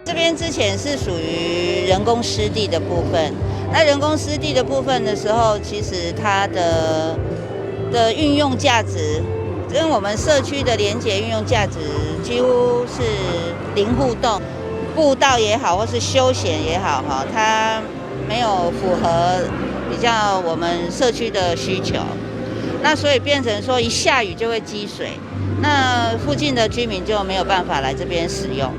這邊之前是屬於人工濕地的部分，那人工濕地的部分的時候，其實它的運用價值，跟我們社區的連結運用價值幾乎是零互動，步道也好，或是休閒也好，哈，它沒有符合比較我們社區的需求，那所以變成說一下雨就會積水，那附近的居民就沒有辦法來這邊使用。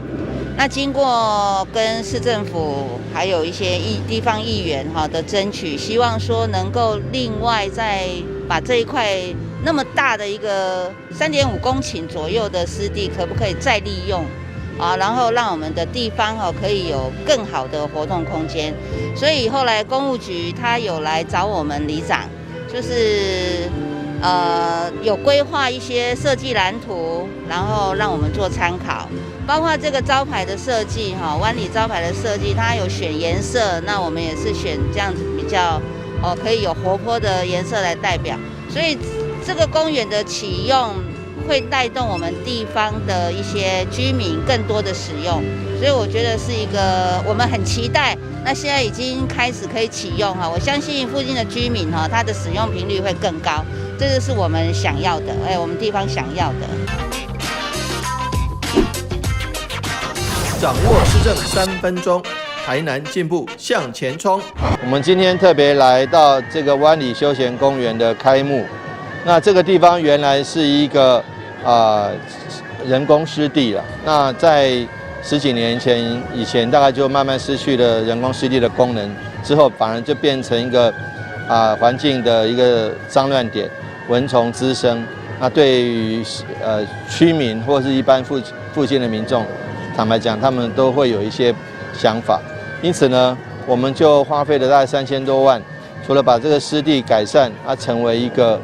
那經過跟市政府還有一些地方議員哈的爭取，希望說能夠另外再把這一塊那麼大的一個3.5公頃左右的濕地，可不可以再利用啊？然後讓我們的地方哈可以有更好的活動空間。所以後來工務局他有來找我們里長，就是有規劃一些設計藍圖，然後讓我們做參考。包括這個招牌的設計，哈，灣里招牌的設計，它有選顏色，那我們也是選這樣子比較，哦，可以有活潑的顏色來代表。所以這個公園的啟用，會帶動我們地方的一些居民更多的使用，所以我覺得是一個我們很期待。那現在已經開始可以啟用哈，我相信附近的居民哈，他的使用頻率會更高，這個是我們想要的，哎，我們地方想要的。掌握市政3分鐘，台南進步向前衝。我們今天特別來到這個灣里休閒公園的開幕。那這個地方原來是一個人工濕地了。那在十幾年前以前，大概就慢慢失去了人工濕地的功能，之後反而就變成一個環境的一個髒亂點，蚊蟲滋生。那對於區民或是一般附近的民眾，坦白講，他們都會有一些想法。因此呢，我們就花費了大概3000多萬，除了把這個濕地改善，它成為一個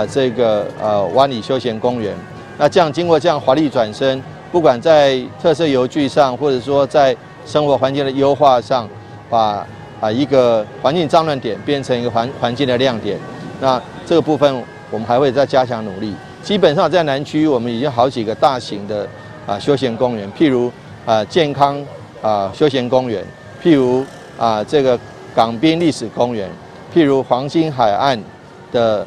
這個灣里休閒公園。那這樣經過這樣華麗轉身，不管在特色遊具上，或者說在生活環境的優化上，把一個環境髒亂點變成一個環境的亮點。那這個部分我們還會再加強努力。基本上在南區，我們已經好幾個大型的休閒公園，譬如健康休閒公園，譬如這個港濱歷史公園，譬如黃金海岸的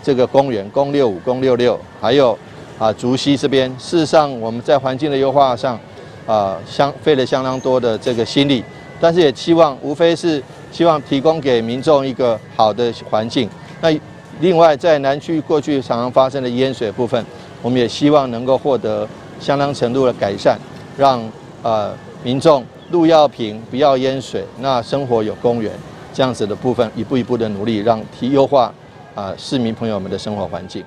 這個公園，公65、公66，還有竹溪這邊。事實上，我們在環境的優化上，費了相當多的這個心力，但是也期望，無非是希望提供給民眾一個好的環境。那另外，在南區過去常常發生的淹水部分，我們也希望能夠獲得相當程度的改善，讓民眾路要平，不要淹水，那生活有公園這樣子的部分，一步一步的努力，讓提優化市民朋友們的生活環境。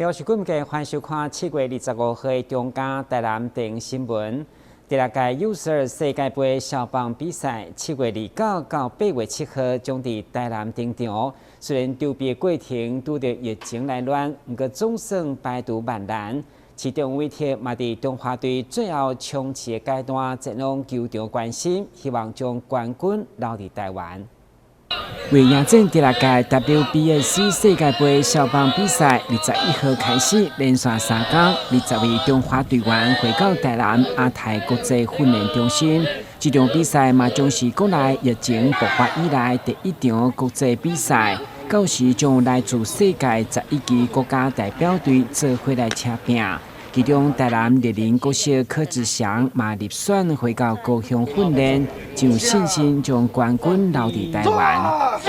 我是君嘅，歡迎收看7月25號的中嘉台南電新聞。第六屆 U12世界盃消棒比賽，7月29到8月7號將佇台南登場。雖然籌備過程拄著疫情來亂，毋過總算排除萬難。市長韋特嘛佇中華隊最後衝刺的階段前往球場關心，希望將冠軍留佇台灣。為迎戰第六屆 WBSC 世界盃消棒比賽，21號開始連續3工，20位中華隊員回到台南亞太國際訓練中心。這場比賽嘛將是國內疫情爆發以來第一場國際比賽，到時將有來自世界11支國家代表隊做伙來車拼。其中，台南獵人國小柯志祥嘛入選回到高雄訓練，真有信心將冠軍留佇台灣。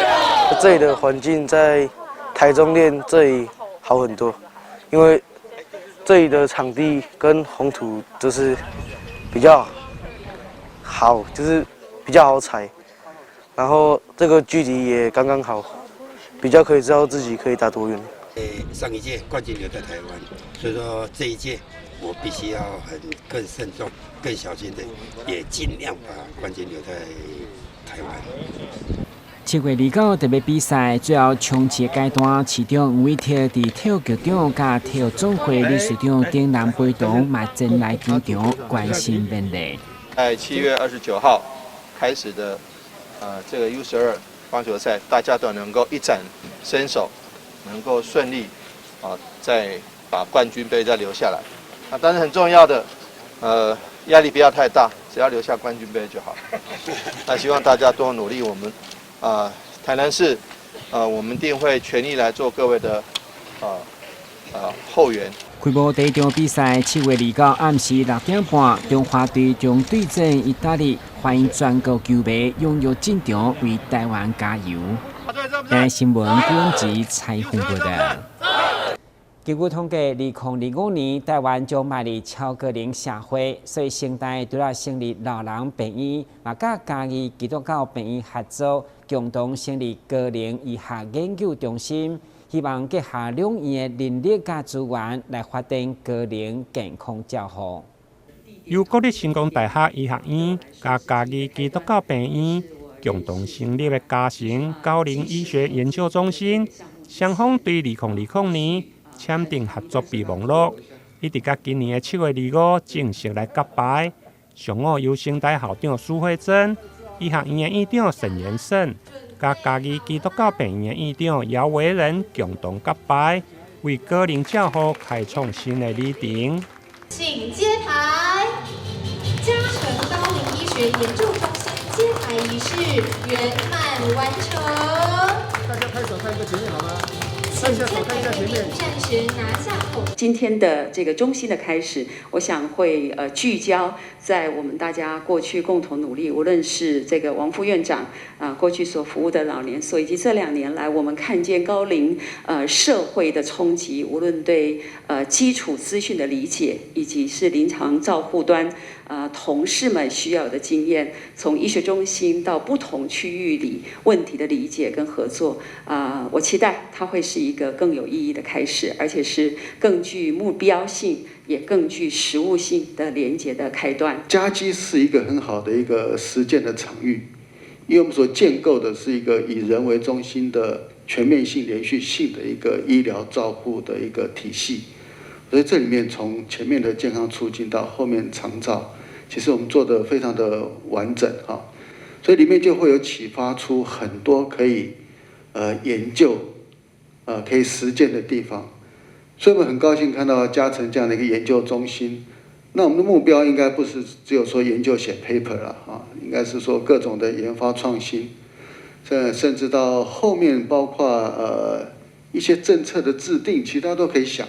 這裡的環境在台中練這裡好很多，因為這裡的場地跟紅土就是比較好，就是比較好踩，然後這個距離也剛剛好，比較可以知道自己可以打多遠。上一屆冠軍留在台灣，所以說這一屆我必須要很更慎重、更小心的，也盡量把冠軍留在台灣。7月29特別比賽最後衝刺階段，市長黃偉哲佇體育局長佮體育總會理事長等人陪同，嘛前來球場關心勉勵。在7月29號開始的這個 U12 棒球賽，大家都能夠一展身手，能夠順利啊，再把冠軍杯再留下來。啊，但是很重要的，壓力不要太大，只要留下冠軍杯就好。那希望大家多努力，我們啊，台南市，我們定會全力來做各位的後援。開幕第一場比賽，7月29暗時6點半，中華隊將對陣意大利，歡迎全國球迷踴躍進場為台灣加油。台新聞古文採訪報道。根據統計，2025年台灣將邁入超高齡社會，所以成大除了成立老人病院，嘛佮嘉義基督教病院合作，共同成立高齡醫學研究中心。希望結合兩院的人力佮資源來發展高齡健康照護。由國立成功大學醫學院佮嘉義基督教病院共同成立的嘉誠高齡醫學研究中心，雙方對2020年簽訂合作備忘錄，一直到今年的7月25正式來揭牌。上午由成大校長蘇慧貞、醫學院的院長沈延勝、佮嘉義基督教病院的院長姚維仁共同揭牌，為高齡照護開創新的里程。請揭牌，嘉誠高齡醫學研究中心揭牌儀式圓滿完成。大家拍手看一個前面好嗎？請揭牌貴賓暫時拿下口罩。今天的這個中心的開始，我想會聚焦在我們大家過去共同努力，無論是這個王副院長啊過去所服務的老年所，以及這2年來我們看見高齡社會的衝擊，無論對基礎資訊的理解，以及是臨床照護端同事們需要的經驗，從醫學中心到不同區域裡問題的理解跟合作啊，我期待它會是一個更有意義的開始，而且是更具目標性，也更具實務性的連結的開端。嘉基是一個很好的一個實踐的場域，因為我們所建構的是一個以人為中心的全面性、連續性的一個醫療照護的一個體系，所以這裡面從前面的健康促進到後面長照，其實我們做得非常的完整哈，所以裡面就會有啟發出很多可以研究、可以實踐的地方。所以我們很高興看到嘉誠這樣的一個研究中心。那我們的目標應該不是只有說研究寫 paper 了啊，應該是說各種的研發創新，甚至到後面包括一些政策的制定，其他都可以想。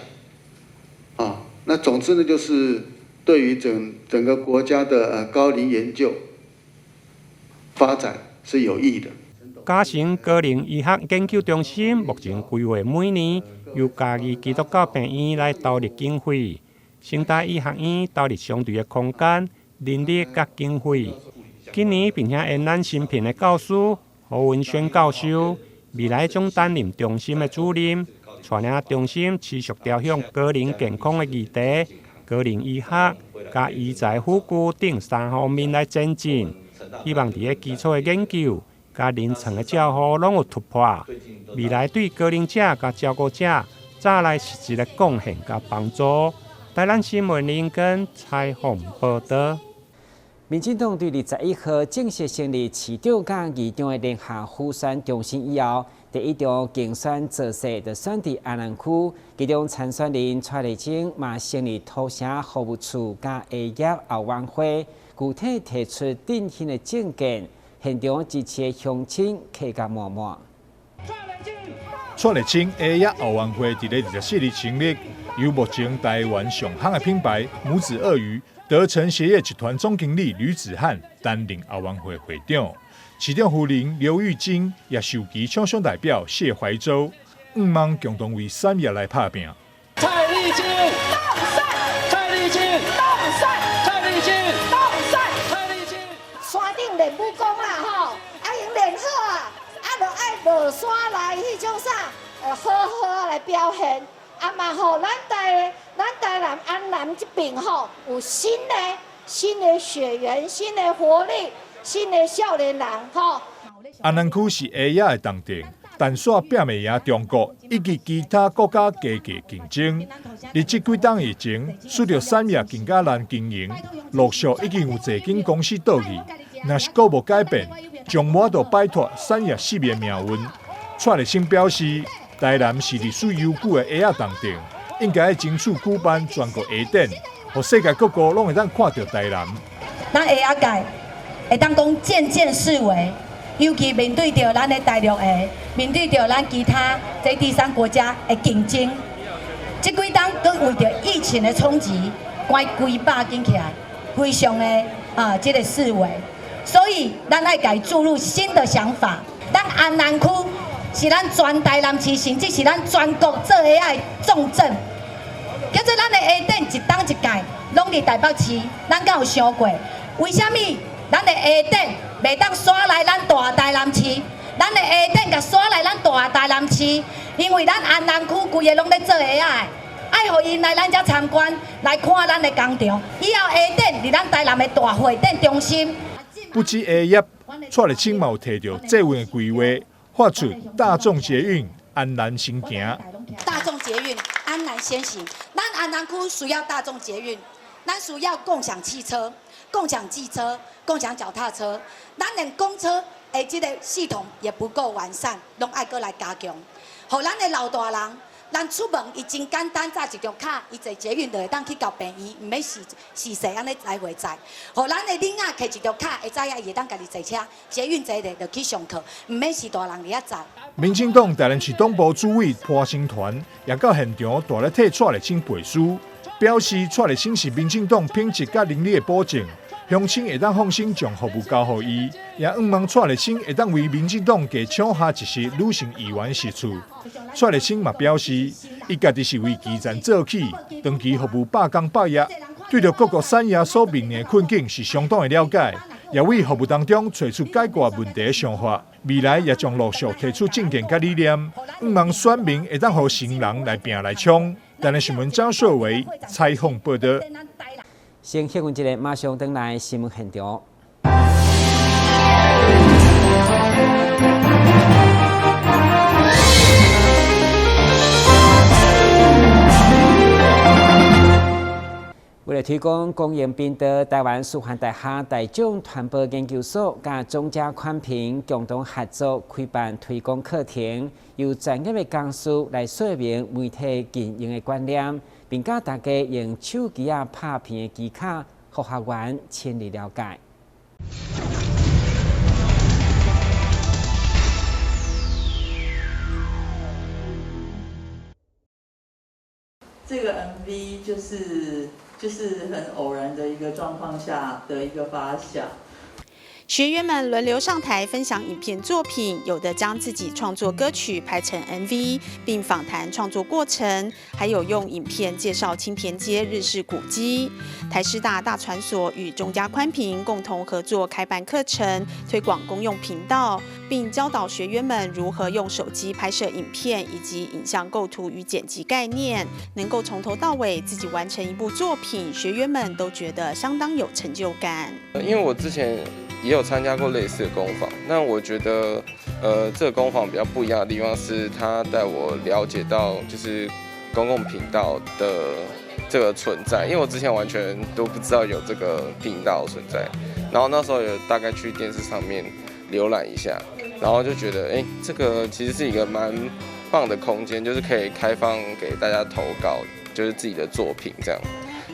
啊，那總之呢，就是對於整整個國家的高齡研究發展是有益的。嘉誠高齡醫學研究中心目前規劃每年由嘉義基督教病院來投入經費，成大醫學院投入相對的空間、人力佮經費。今年並且延攬新聘的教師何文軒教授，未來將擔任中心的主任，帶領中心持續朝向高齡健康的議題、高齡醫學、佮醫材輔具等三方面來前進，希望佇咧基礎的研究佮臨床的照護攏有突破，未來對高齡者佮照顧者帶來實質的貢獻佮幫助。台南新聞林根採訪報道。民進黨對21號正式成立市長佮議長的聯合輔選中心以後，第一場競選造勢就選佇安南區，其中參選人蔡麗清嘛成立土城服務處佮鞋業後援會，具體提出振興的政見，現場支持的鄉親客甲滿滿。蔡麗清鞋業後援會佇咧24日成立，由目前台灣上夯的品牌拇指鱷魚德成鞋業集團總經理呂子漢擔任後援會會長，市長夫人劉玉金也受旗廠商代表謝懷洲，向望共同為產業來拍拚。蔡麗清當選，蔡麗清當選，蔡麗清當選，蔡麗清。山頂練武功啦吼，啊𪜶練好啊，啊就愛落山來彼種啥，好好來表現。啊嘛予咱台南安南這邊吼有新的血緣、新的活力、新的少年人吼。安南區是鞋仔的重鎮，但煞拚袂贏中國以及其他國家加價競爭。佇這幾冬疫情，使得產業更加難經營，陸續已經有濟間公司倒去。若是閣無改變，將無法度擺脫產業式微的命運。蔡麗清表示，台南是歷史悠久的鞋仔重鎮，應該爭取舉辦全國鞋展，予世界各國攏會當看著台南。咱鞋仔界會當講漸漸式微，尤其面對著咱的大陸鞋，面對著咱其他這第三國家的競爭，這幾冬閣為著疫情的衝擊，關規百間起來，非常的啊這个式微，所以咱愛共伊注入新的想法。咱安南區是咱全台南市，甚至是咱全國做鞋仔的重鎮，叫做咱的鞋展一冬一屆攏佇台北市，咱敢有想過，為啥物咱的鞋展袂當徙來咱大台南市？咱的鞋展共徙來咱大台南市，因為咱安南區規个攏咧做鞋仔的，愛予𪜶來咱遮參觀，來看咱的工廠。以後鞋展佇咱台南的大會展中心。不止鞋業，蔡麗清嘛有提著捷運的規劃，發出大眾捷運安南先行。大眾捷運安南先行，咱安南區需要大眾捷運，咱需要共享汽車、共享機車、共享腳踏車，咱連公車的這個系統也不夠完善，攏愛閣來加強，予咱的老大人，咱出門伊真簡單，紮一張卡，伊坐捷運就會當去到病院，毋免時時勢按呢來回載。予咱的囡仔提一張卡，會知影伊會當家己坐車，捷運坐咧就去上課，毋免是大人佇遐載。民進黨台南市黨部主委潘成團也到現場大力替蔡麗清背書，表示蔡麗清是民進黨品質佮能力的保證，鄉親會當放心將服務交予伊，也向望蔡麗清會當為民進黨加搶下一席女性議員席次。蔡麗清嘛表示，伊家己是為基層做起，長期服務百工百業，對著各個產業所面臨的困境是相當的了解，也為服務當中揣出解決問題的想法。未來也將陸續提出政見佮理念，向望選民會當予新人來拼來衝。台南新聞張碩維採訪報導。先歇睏一下，馬上轉來新聞現場。為了推廣公營頻道，台灣師範大學大眾傳播研究所佮中嘉寬頻共同合作開辦推廣課程，由專業的講師來說明媒體經營的觀念，並教大家用手機仔拍片的技巧，予學員深入了解。這個 MV 就是很偶然的一個狀況下的一個發想。學員們輪流上台分享影片作品，有的將自己創作歌曲拍成 MV，並訪談創作過程，還有用影片介紹青田街日式古蹟。台師大大傳所與中嘉寬頻共同合作開辦課程，推廣公用頻道，並教導學員們如何用手機拍攝影片以及影像構圖與剪輯概念，能夠從頭到尾自己完成一部作品，學員們都覺得相當有成就感。因為我之前也有參加過類似的工坊，那我覺得，這個工坊比較不一樣的地方是，它帶我了解到就是公共頻道的這個存在，因為我之前完全都不知道有這個頻道存在，然後那時候有大概去電視上面瀏覽一下，然後就覺得，欸，這個其實是一個蠻棒的空間，就是可以開放給大家投稿，就是自己的作品這樣，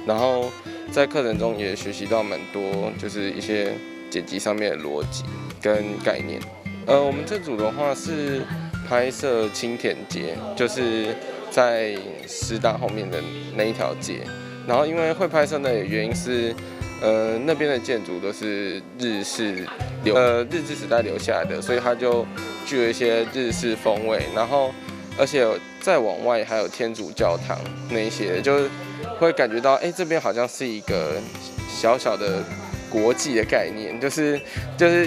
然後在課程中也學習到蠻多，就是一些剪輯上面的邏輯跟概念。我們這組的話是拍攝青田街，就是在師大後面的那一條街。然後因為會拍攝那裡的原因是，那邊的建築都是日治時代留下來的，所以它就具有一些日式風味。然後而且再往外還有天主教堂那一些，就是會感覺到，欸，這邊好像是一個小小的國際的概念，就是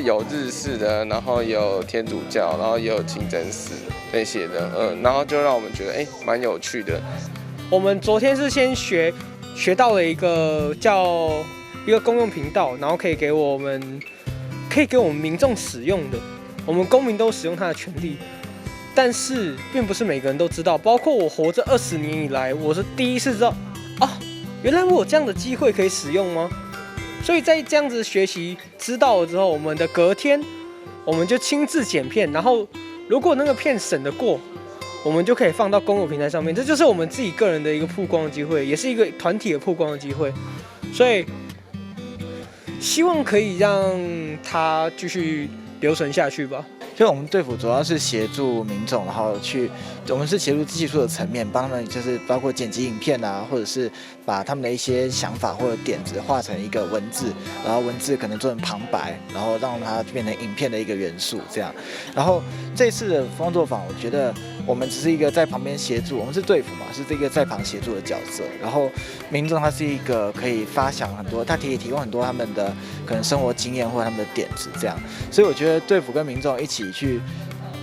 有日式的，然後有天主教，然後也有清真寺那些的，然後就讓我們覺得，欸，蠻有趣的。我們昨天是先學到了一個叫一個公用頻道，然後可以給我們民眾使用的，我們公民都使用它的權利，但是並不是每個人都知道，包括我活這20年以來，我是第一次知道，啊，原來我有這樣的機會可以使用嗎？所以在這樣子學習知道了之後，我們的隔天我們就親自剪片，然後如果那個片審得過，我們就可以放到公有平台上面。這就是我們自己個人的一個曝光的機會，也是一個團體的曝光的機會。所以希望可以讓它繼續留存下去吧。就我們隊輔主要是協助民眾，然後去，我們是協助技術的層面，幫他們就是包括剪輯影片啊，或者是把他們的一些想法或者點子化成一個文字，然後文字可能做成旁白，然後讓它變成影片的一個元素這樣。然後這次的工作坊，我覺得我們只是一個在旁邊協助，我們是隊輔嘛，是這個在旁協助的角色。然後民眾他是一個可以發想很多，他可以提供很多他們的可能生活經驗或他們的點子這樣。所以我覺得隊輔跟民眾一起去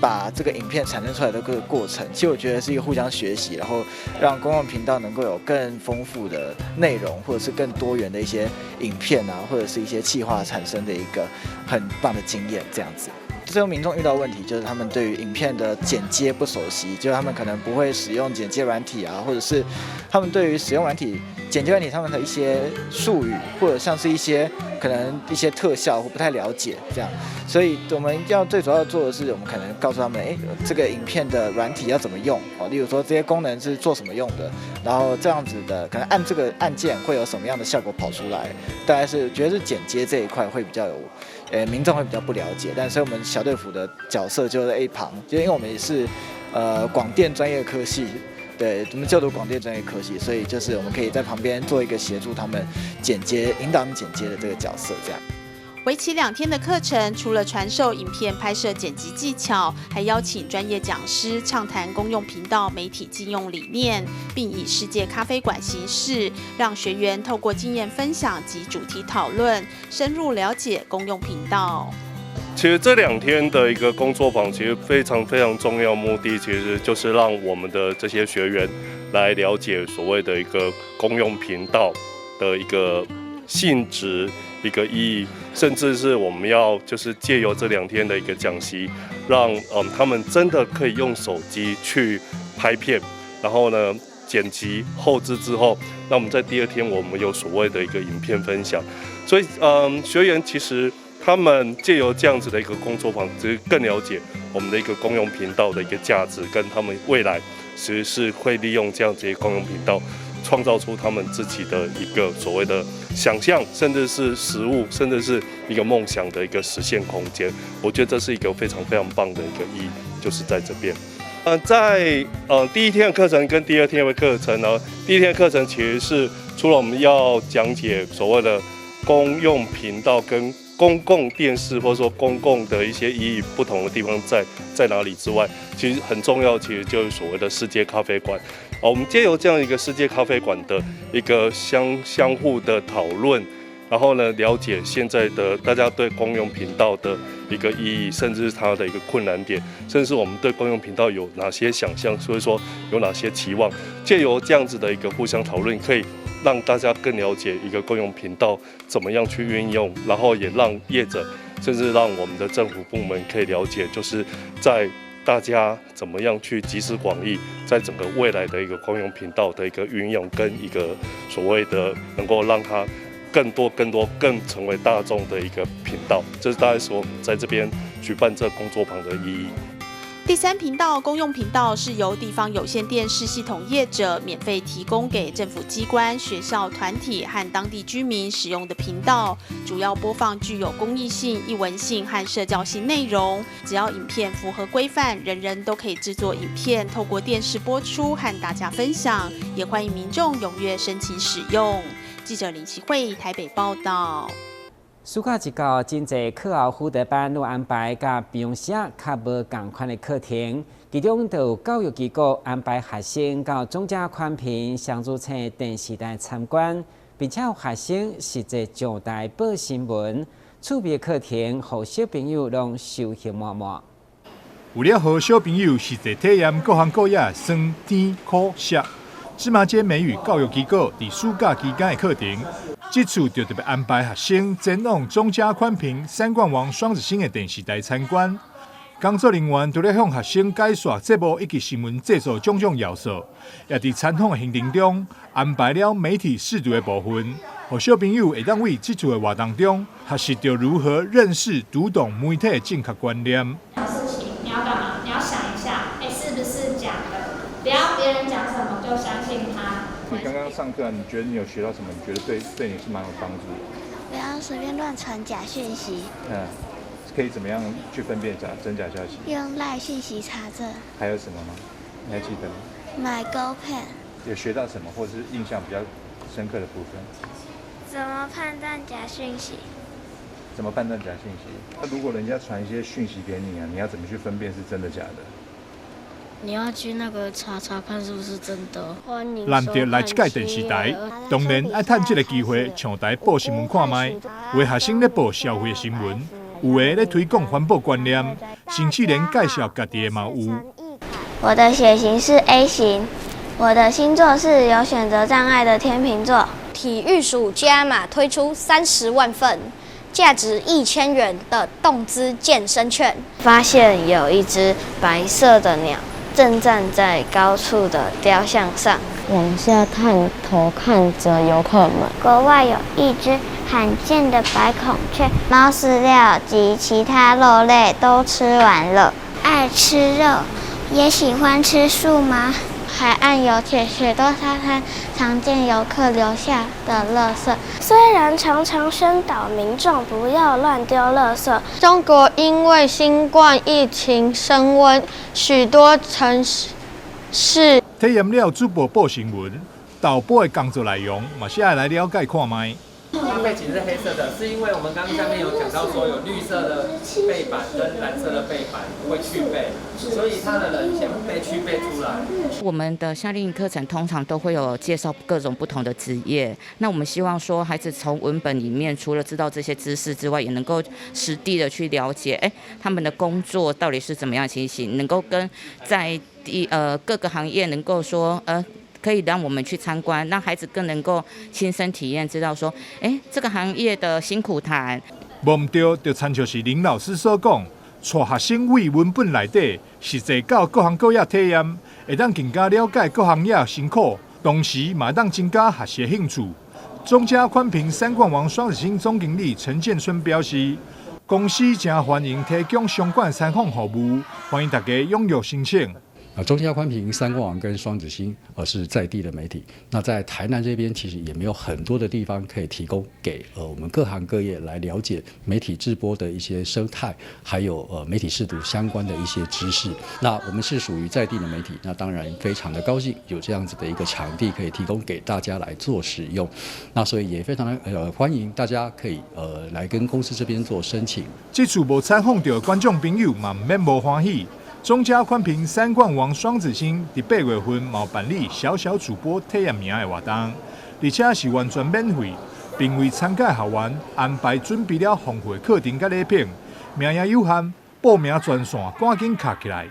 把這個影片產生出來的這個過程，其實我覺得是一個互相學習，然後讓公共頻道能夠有更豐富的內容，或者是更多元的一些影片啊，或者是一些企劃產生的一個很棒的經驗，這樣子。最後民眾遇到問題就是他們對於影片的剪接不熟悉，就是他們可能不會使用剪接軟體啊，或者是他們對於使用軟體、剪接軟體他們的一些術語，或者像是一些可能一些特效或不太了解這樣，所以我們要最主要做的是，我們可能告訴他們，哎，這個影片的軟體要怎麼用哦，例如說這些功能是做什麼用的，然後這樣子的可能按這個按鍵會有什麼樣的效果跑出來，大概是覺得是剪接這一塊會比較有。民眾會比較不了解，但所以我們小隊輔的角色就在一旁，就因為我們也是，廣電專業科系，對，我們就讀廣電專業科系，所以就是我們可以在旁邊做一個協助他們剪接、引導他們剪接的這個角色，這樣。為期2天的課程，除了傳授影片拍攝剪輯技巧，還邀請專業講師暢談公用頻道媒體經用理念，並以世界咖啡館形式，讓學員透過經驗分享及主題討論，深入了解公用頻道。其實這2天的一個工作坊，其實非常非常重要，目的其實就是讓我們的這些學員來了解所謂的一個公用頻道的一個性質、一個意義，甚至是我們要就是借由這2天的一個講習，讓他們真的可以用手機去拍片，然後呢剪輯後製之後，那我們在第二天我們有所謂的一個影片分享，所以學員其實他們借由這樣子的一個工作坊，其實更了解我們的一個公用頻道的一個價值，跟他們未來其實是會利用這樣子一個公用頻道，創造出他們自己的一個所謂的想象，甚至是實物，甚至是一個夢想的一個實現空間。我覺得這是一個非常非常棒的一個意義，就是在這邊。在第一天的課程跟第二天的課程呢，第一天的課程其實是除了我們要講解所謂的公用頻道跟公共電視或者說公共的一些意義不同的地方在哪裡之外，其實很重要，其實就是所謂的世界咖啡館。我們借由這樣一個世界咖啡館的一個相互的討論，然後呢，了解現在的大家對公用頻道的一個意義，甚至是它的一個困難點，甚至是我們對公用頻道有哪些想象，所以說有哪些期望，借由這樣子的一個互相討論，可以讓大家更了解一個公用頻道怎麼樣去運用，然後也讓業者，甚至讓我們的政府部門可以了解，就是在大家怎麼樣去集思廣益，在整個未來的一個公用頻道的一個運用，跟一個所謂的能夠讓它更多、更多、更成為大眾的一個頻道，這是大概是我們在這邊舉辦這工作坊的意義。第三頻道公用頻道是由地方有線電視系統業者免費提供給政府機關、學校、團體和當地居民使用的頻道，主要播放具有公益性、藝文性和社教性內容。只要影片符合規範，人人都可以製作影片，透過電視播出和大家分享。也歡迎民眾踴躍申請使用。記者林啟慧台北報道。暑假一到，真濟課後輔導班攏安排佮平常時較無仝款的課程，其中就有教育機構安排學生到總家寬頻雙子星電視台參觀，並且予學生實際上台報新聞，趣味課程，予小朋友攏收穫滿滿。為了予小朋友實際體驗各行各業酸甜苦澀，芝麻街美語教育機構佇暑假期間的課程，這次就特別安排學生前往總家寬頻三冠王雙子星的電視台參觀。工作人員除了向學生解說節目以及新聞製作種種要素，也佇參訪的行程中安排了媒體識讀的部分，予小朋友會當佇這次的活動中學習著如何認識、讀懂媒體的正確觀念。事情你要幹嘛？你要想一下，欸，是不是假的？不要別人講什麼就相信他。你剛剛上課，你覺得你有學到什麼？你覺得對你是蠻有幫助的？不要隨便亂傳假訊息。嗯。可以怎麼樣去分辨假真假消息？用 LINE 訊息查證。還有什麼嗎？你還記得嗎？買 GoPay。有學到什麼，或者是印象比較深刻的部分？怎麼判斷假訊息？怎麼判斷假訊息？那如果人家傳一些訊息給你啊，你要怎麼去分辨是真的假的？你要去那個查查看是不是真的。難得來這屆電視台，當然愛趁這個機會上台報新聞看覓，有的學生咧報社會新聞。有的咧推廣環保觀念，甚至連介紹家己的嘛有。我的血型是 A 型，我的星座是有選擇障礙的天秤座。體育署加碼推出30萬份價值1000元的動資健身券。發現有一隻白色的鳥正站在高處的雕像上，往下探頭看著遊客們。國外有一隻罕見的白孔雀，貓飼料及其他肉類都吃完了。愛吃肉，也喜歡吃素嗎？海岸有鐵許多沙灘常見遊客留下的垃圾。雖然常常宣導民眾不要亂丟垃圾，中國因為新冠疫情升溫，許多城市體驗了主播報新聞、導播的工作內容，嘛是愛來了解看覓。它背景是黑色的，是因為我們剛剛下面有講到說有綠色的背板跟藍色的背板會去背，所以他的人先被去背出來。我們的夏令營課程通常都會有介紹各種不同的職業，那我們希望說孩子從文本裡面除了知道這些知識之外，也能夠實地的去了解，哎，他們的工作到底是怎麼樣情形，能夠跟在地各個行業能夠說可以讓我們去參觀，讓孩子更能夠親身體驗，知道說，哎，這個行業的辛苦談。無毋對，就親像是林老師所講，帶學生佇文本內底，實際到各行各業體驗，會當更加了解各行業辛苦，同時嘛會當增加學習興趣。中嘉寬頻三冠王雙子星總經理陳建春表示，公司誠歡迎提供相關參訪服務，歡迎大家踴躍申請。啊，中嘉寬頻、三冠王跟雙子星，是在地的媒體。那在台南這邊，其實也沒有很多的地方可以提供給我們各行各業來了解媒體製播的一些生態，還有媒體識讀相關的一些知識。那我們是屬於在地的媒體，那當然非常的高興有這樣子的一個場地可以提供給大家來做使用。那所以也非常的歡迎大家可以來跟公司這邊做申請。這次無參訪著的觀眾朋友嘛，毋免無歡喜。中嘉寬頻三冠王雙子星佇8月份嘛辦理小小主播體驗營的活動，而且是完全免費，並為參加學員安排準備了豐富的課程佮禮品，名額有限，報名專線趕緊敲起來。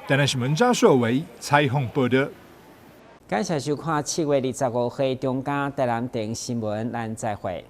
台南新聞張碩偉採訪報道。感謝收看7月25號中嘉台南電新聞，咱再會。